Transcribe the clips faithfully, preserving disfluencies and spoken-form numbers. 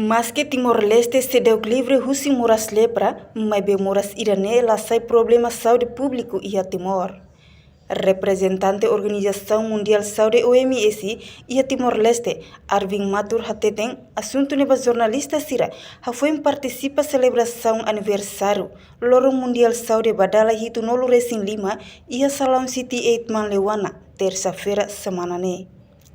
Maske Timor-Leste seidauk livre husi moras lepra, maibé moras ida-ne'e la sai problema saúde públiku iha Timor. Reprezentante Organizasaun Mundiál Saúde, O M S, iha Timor-Leste, Arvin Matur hateten asuntu ne'e ba jornalista sira hafoin partisipa selebrasaun aniversáriu Loron Mundiál Saúde ba dala hitunulu resin lima iha Salaun City eight Manleuana, tersa-feira semana ne'e.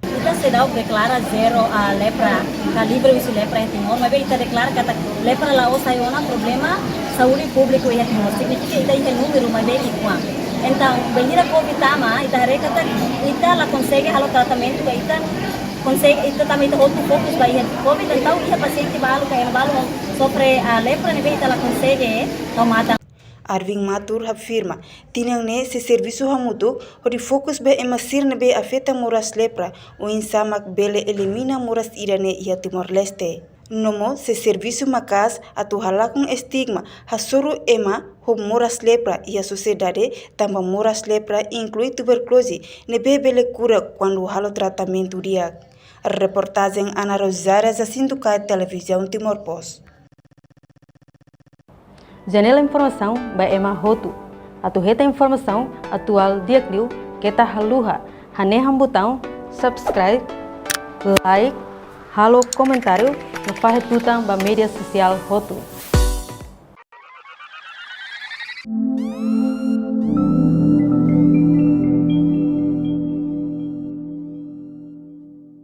Ita seidauk deklara zero, ah, lepra, ka livre husi lepra iha Timor, maibé ita deklara katak lepra la'ós sai ona problema saúde públiku iha Timor. Signifika ita iha númeru, maibé ki'ikoan. Entaun, bainhira covid tama, ita haree katak ita la konsege halo tratamentu ba ita, konsege ita tama ita hotu fokus ba iha covid, entaun iha pasiente balu ka ema balu sofre, ah, lepra ne'ebé ita la konsege tau matan. Arvin Matur afirma, tinan ne'e sei servisu hamutuk hodi fokus ba ema sira ne'ebé afeta moras lepra, oinsá mak bele elimina moras ida-ne'e iha Timor-Leste. No mós sei servisu maka'as atu halakon estigma hasoru ema ho moras lepra iha sosiedade, tanba moras lepra inklui tuberkuloze ne'ebé bele kura kuandu halo tratamentu di'ak. Reportajen Ana Rosária, Jacinto Caio, Televizaun Timor Post. Janela informasaun ba ema hotu. Atu hetan informasaun atuál di'ak liu, keta haluha hanehan butaun subscribe, like, halo komentáriu, no fahe tutan ba média sosiál hotu.